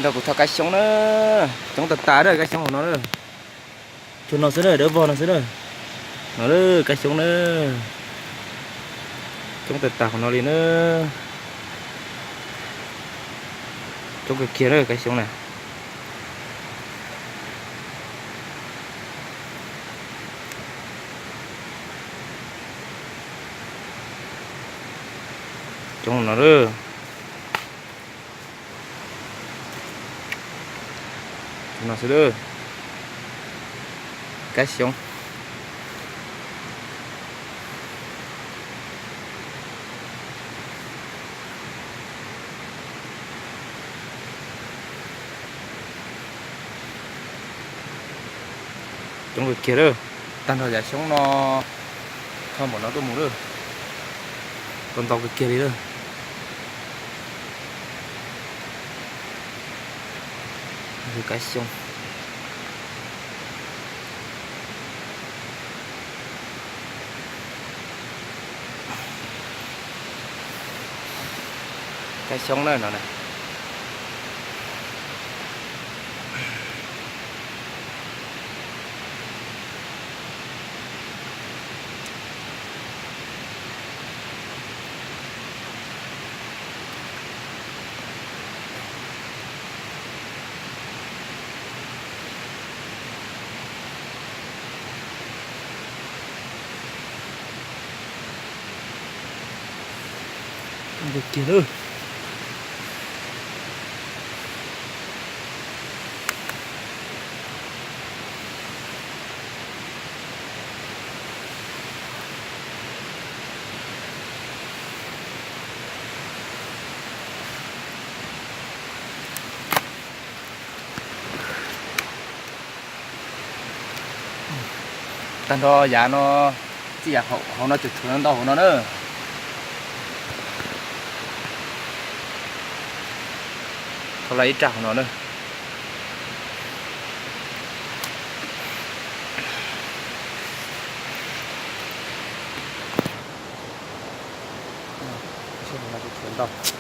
Nrog kuv thov kab xyoob na. Coob tag tag na, kab xyoob hauv no na. Cuag no xwb na, dawb vog no xwb na. No na, kab xyoob na. Coob tag tag hauv no li na. Coob kawg kiag na kab xyoob na. Coob no lawm. No xwb lawm. Kab xyoob. Coob kawg kiag lawm. Tag nrho yav xyoob no thauj npaum no tuaj mus lawm. Tau ntau kawg kiag li lawm. Kab xyoob. Kab xyoob na no na. Kiag lawm. Tag nrho yav no, txij yav hauv no tsuas tshuav ntau hauv no na. Thauj lawm ib raj hauv no na. Tshuav ntau.